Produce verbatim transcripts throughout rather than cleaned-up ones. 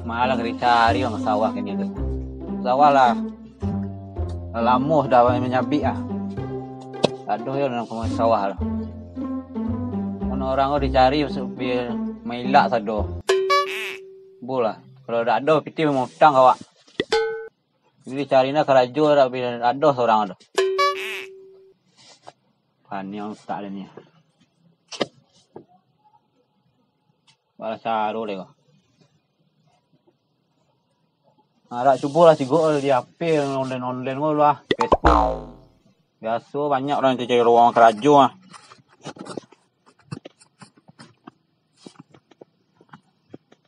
Malah ka dicari urang sawah kini tu. Sawah lah. Lah lamo sudah manyabik ah. Aduh, yo, dalam kamar sawah lah. Mano urang ko dicari, masuak pi mailak sado. Bolah. Kalau dak ado, pitih mangutang awak. Jadi dicari nah karajo dak pi ado surang tu. Paniang utak dia ni. Balah caro deh ko. Nah, dak cubo lah cigok di H P online-online ko lah, Facebook. Biaso banyak urang cari lowongan karajo ah.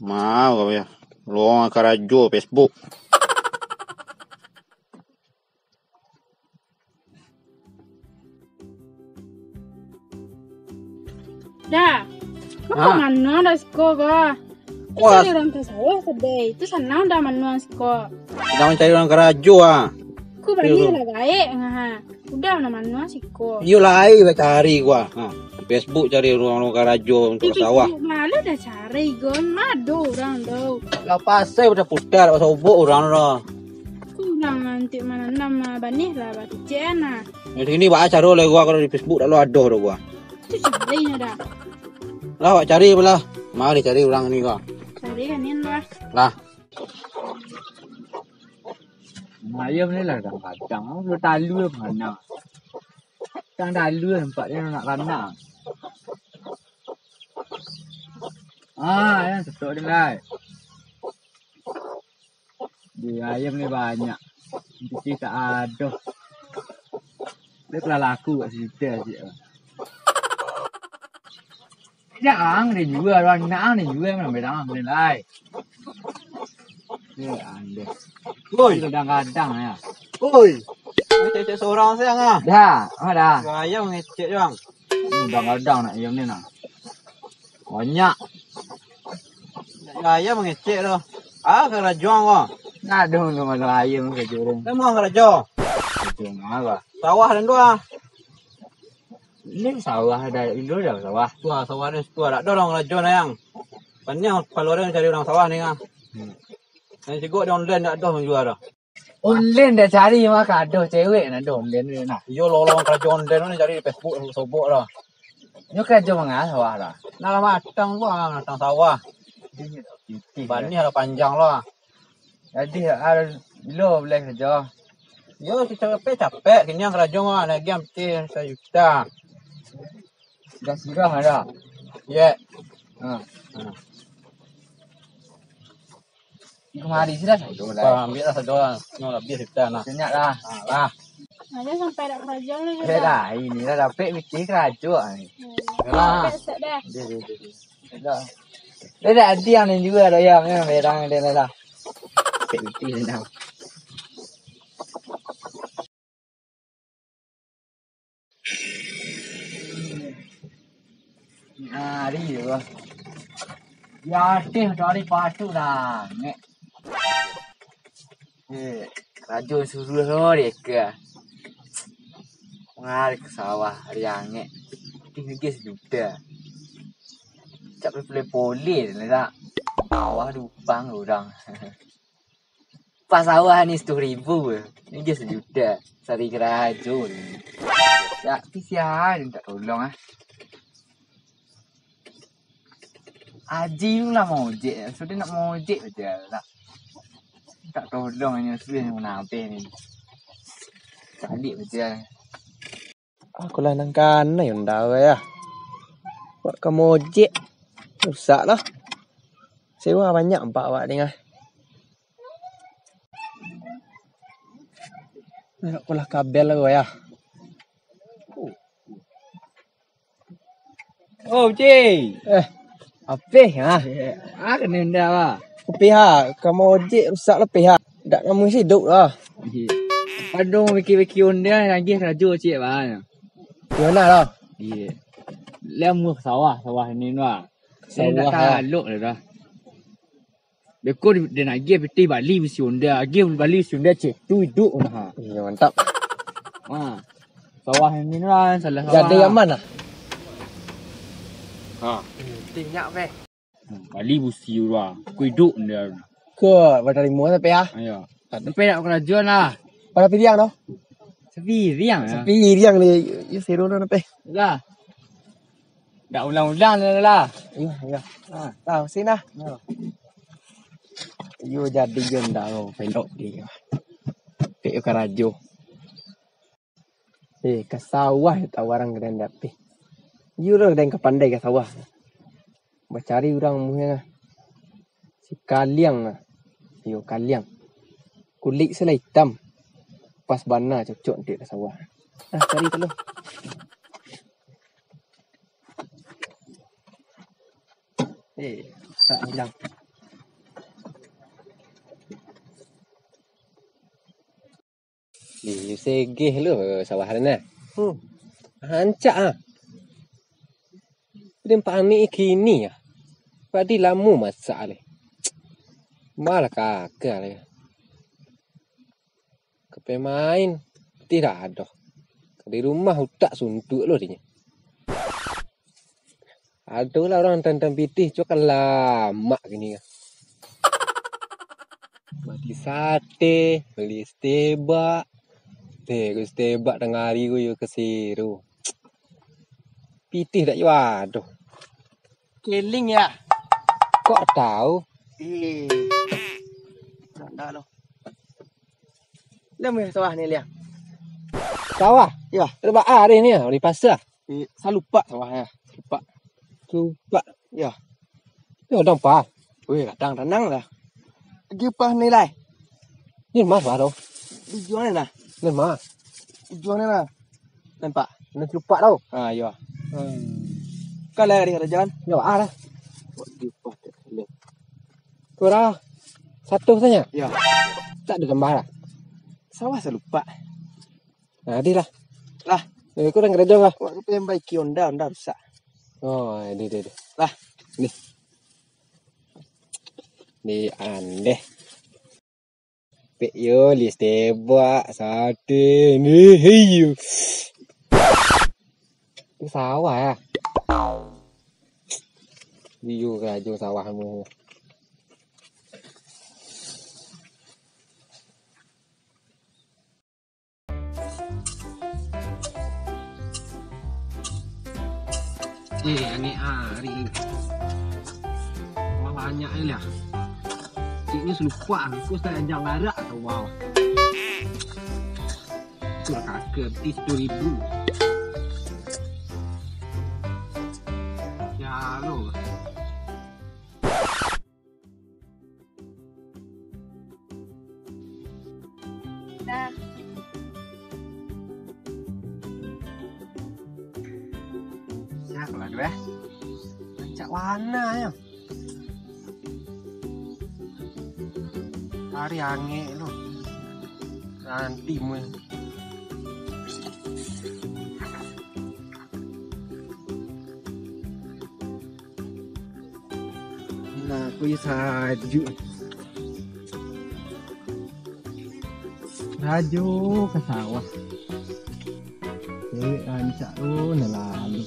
Mau kau ya. Lowongan karajo Facebook. Dah. Kau ka mano dah siko ko? Wah. Cari urang ka sawah sadai. Itu sanang dah mano siko. Sadang mancari urang karajo ah. Ku bani lah gaek ngaha. Udah mano-mano siko. Iyo lai bacari gua. Ha. Facebook cari urang-urang karajo untuak sawah. Malah dah cari gon mado urang tu. Lah pasai putar-putar, dak basobok urang tu. Kurang nanti mananam ah, banih lah bakicik nah. Di sini baa caro lai gua kalau di Facebook dak lo ado doh gua. Tu cari nyo dah. Lah awak cari pulo. Mari cari urang ni gua. Cari kan ni lah. Lah. Ayam ni lah kadang-kadang. Kalau talu lah mana. Kadang talu lah nampak dia nak ranak. Ah, ya, setok dia lah. Di ayam ni banyak. Pitih tak ado. Dia telah laku kat situ aja. Jangan dia jual, orang nak dia jual, mana berang dia lai. Ya, aneh. Woi. Kadang-kadang ya. Woi. Cek-cek seorang sayang ah. Dah, ah dah. Ayam ngecek je bang. Kadang-kadang nak ayam ni nah. Banyak. Gaya mangecek tu. Ah, karajo ko. Aduh, lu malu ayam karajo urang. Emang karajo? Karajo apa? Sawah dan dua. Ni sawah ada, dulu dah sawah. Tua sawah ni, tua dak ada urang karajo nah yang. Paniang kaluaran cari urang sawah ni ah. Hmm. Yang cigok di online dak ada jual dah. Online dah cari mah, ka ado cewek nah, ado online ni nah. Iyo, lolong karajo online ni cari di Facebook sobok lah. Nyo karajo manga sawah lah. Nah, lah matang tu ah, matang sawah. Pitih. Banih lah panjang lah. Jadi ah, bilo buliah karajo? Yo, capek-capek kini karajo mah, lagi hampir sajuta. Sudah sirah ada. Ye. Ha. Ha. Kamari sudah sado lah. Ambiak lah sado lah. Nyo labiah kita nah. Banyak lah. Ha, lah. Aja sampai dak karajo lah. Eh lah, inilah dapek pitih karajo ni. Lah. Deh, deh, deh, deh. Dah. Dah, dah, adi yang ni juga ada yang, yang berang dia lah. Dapek pitih ni dah. Hari tu lah. Ya, teh dari patu lah, ngek. Eh, rajo suruh lo dia ke. Ngari ke sawah, hari angek. Tinggi sejuta. Cak boleh-boleh lah, tak? Sawah lubang orang. Pas sawah ni satu ribu, ni dia sejuta, sari karajo ni. Tapi sia minta tolong ah. Aji tu lah mojek, sudah nak mojek aja lah. Minta tolong ni sudah nak nabeh ni. Calik aja. Aku lah nang kanai Honda ko ya. Wak ka mojek. Rusak lah. Sewa banyak ampak awak dingah. Aku lah kabel ko ya. Oh, Cik. Eh, apeh ha? Ah, kena Honda lah. Apeh ha, ka mojek rusak lah apeh ha. Dak namuah hidup lah. Iya. Aduh, mikir-mikir Honda lagi karajo cik bah. Di mana lah? Iya. Lah muah sawah, sawah ni lah. Sawah, ah. Talok dah. Beko di, di nagih pitih bali bisi Honda, agih bali bisi Honda cek tu hidup nah. Iya, mantap. Ha. Sawah ni lah, salah sawah. Jadi aman lah. Ha. Pitih nyak beh. Hmm, bali busi urang. Ku hidup dia. Ko, batarimo sampai ah. Ayo. Sampai nak karajo lah. Pada piriang doh. Sapiriang lah. Sapiriang ni. Yo, sero doh sampai. Lah. Dak ulang-ulang lah lah. Iyo, iyo. Ha. Tahu sih nah. Iyo. Iyo jadi jo ndak lo pelok di. Pek karajo. Eh, ka sawah tawarang kadang dapih. Iyo lo kadang ka pandai ka sawah. Bacari urang muhe ah. Si Kaliang ah. Iyo, Kaliang. Kulik se lah itam. Pas bana cocok untuak ka sawah. Ah, cari tu lo. Eh, tak hilang. Ih, segeh lo sawah tu nah. Hmm. Rancak ah. Panek kini ah. Padi lamo masak leh. Malah kagak leh. Ka pai main, pitih dak ado. Di rumah utak suntuak lo dinyo. Ado lah urang tantang pitih, cuma kan lamak kini ko. Bali sate, bali setebak. Deh, ko setebak tangah ari ko yo ka sero. Pitih dak yo ado. Keling ya? Kok tahu? Eh. Dak, dak lo. Lah meh sawah ni, Liang. Sawah? Yo. Ado baa ari ni, di pasar? Eh, salupak sawah yo. Salupak. Salupak. Yo. Yo, ado pa? Weh, kadang tanang lah. Agi upah nilai. Ni mah baru. Dijual ni nah. Ni mah. Dijual ni nah. Nampak? Ni salupak tau. Ah, yo. Hmm. Kalau ari karajo? Yo, ah lah. Agi upah tak boleh. Kurang satu saja? Yo. Tak ado tambah lah. Sawah salupak. Nah, adi lah. Lah. Eh, ko urang karajo lah. Wak, ko pambaiki onda, onda rusak. Oh, adi, adi, adi. Lah. Ni. Ni andeh. Pek yo, lis tebak, sate, ni, hei yo. Ni sawah ya. Iyo, karajo sawah mu. Eh, angek ari. Wah, banyak ni lah. Ciknyo salupak, angku salah anjang larak tu, wah. Itu lah kaka, beti sepuluh ribu. Ya, lo. Dah. Siap lah tu, eh. Rancak warna yo. Ari angek tu. Nanti mui. Nah, aku yo sajuk. Sajuk ka sawah. Cewek rancak tu, nah lalu.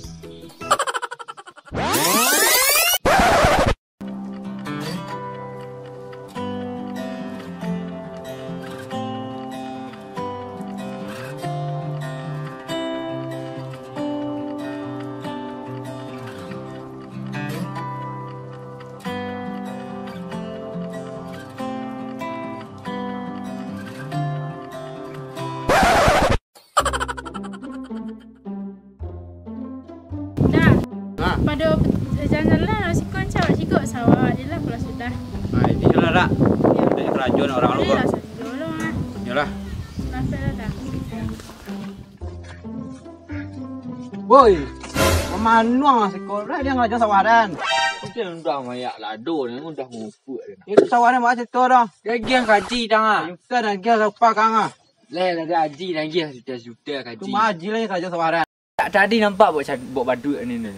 Dah. Nah. Pado jalan-jalan lah, siko ancak, siko sawah je lah, kalau sudah. Nah, itu je lah, dak. Yo. Dak karajo nak urang. Boleh lupa lah, satu dulu lah. Yolah. Sampai lah, dah. Woi, mamanuang lah siko. Lah, dia ngarajo sawah dan. Mungkin udah mayak lado ni, udah ngupuk dia. Itu sawah ni, mak, situ dah. Dia giang kaji dah, ah. Juta dah giang, lupa kang, ah. Leh, lah ada haji lagi, sudah-sudah haji. Cuma haji lah yang karajo sawah dan. Tak tadi nampak buat cad-, buat badut ni, ni.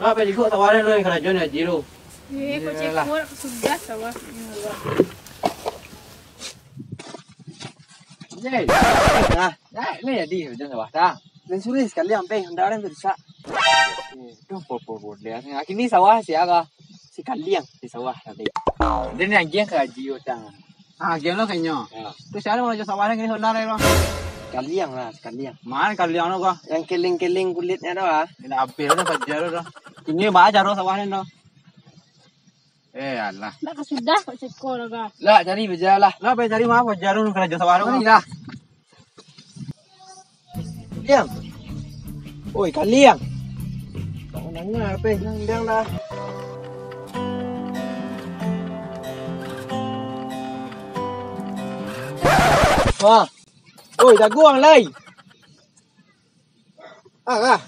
Lah, apa juga sawah dan lo yang karajo ni haji lo. Eh, kok cekor, sudah sawah. Yeay. Nah. Nah, ni jadi hujan sawah dah. Lain suruh sekali ampe, ndak ada yang rusak. Eh, dah, po, po, po, dia. Kini sawah siapa? Si Kaliang di sawah tadi. Dia ni agiah ka Haji utang. Ah, agiah lo kayaknyo. Ya. Tu sia nan marajo sawah ni kini saudara lo? Kaliang lah, sekaliang. Mana kaliang lo kau? Yang keling-keling kulitnya tu ah. Ini habis lo pajar lo. Ini baca ro sawah ni lo. Eh, alah. Nak ka sudah kok seko lo kau. Lah, cari baja lah. Lah, pai cari mah pajar lo karajo sawah lo. Mari lah. Kaliang. Oi, Kaliang. Tak mandanga apo nan bilang dah. Wah. Oi, jaguang lai. Ah, ah.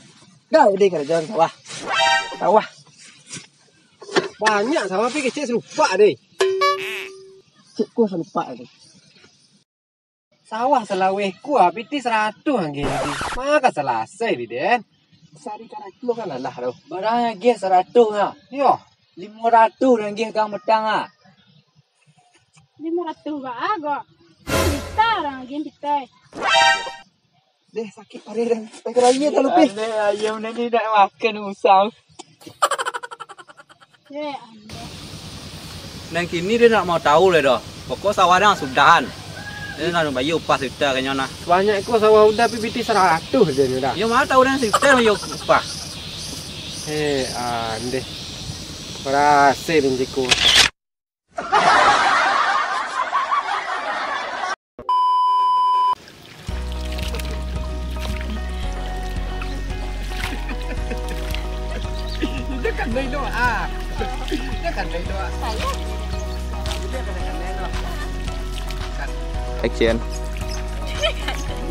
Dah, deh, karajo sawah. Sawah. Banyak sawah, tapi kecek salupak deh. Cek ko salupak deh. Sawah salaweh ku ah, pitih saratuih agiah tadi. Maka salasai di den. Sari karajo kan alah tu. Barang agiah saratuih ah. Yo. Limo ratuih urang agiah kang matang ah. Limo ratuih baa ko? Juta urang agiah pitai. Deh, sakik pareh den. Pai karajo talupi. Aneh, ayam ni dak makan usang. Eh, Allah. Nan kini dia nak mau tahu le doh. Pokok sawah dah sudahan. Dia nak bayar upah sejuta kanyo nah. Banyak ko sawah udah pi pitih saratuih dia ni dah. Yo mana tahu dan sejuta bayar upah. Eh, andeh. Berhasil ni jiko. Dia kan main doa. Dia kan main doa. Saya. Dia kan main doa. Action.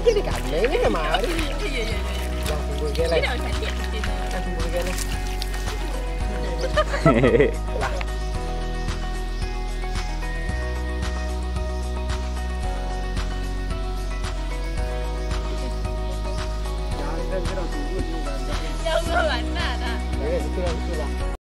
Ini kan main ni kemarin. Iya, iya, iya. Langsung gue geleng. Ini dah cantik. Langsung gue geleng. Jauh bana dah. Eh, betul lah, betul lah.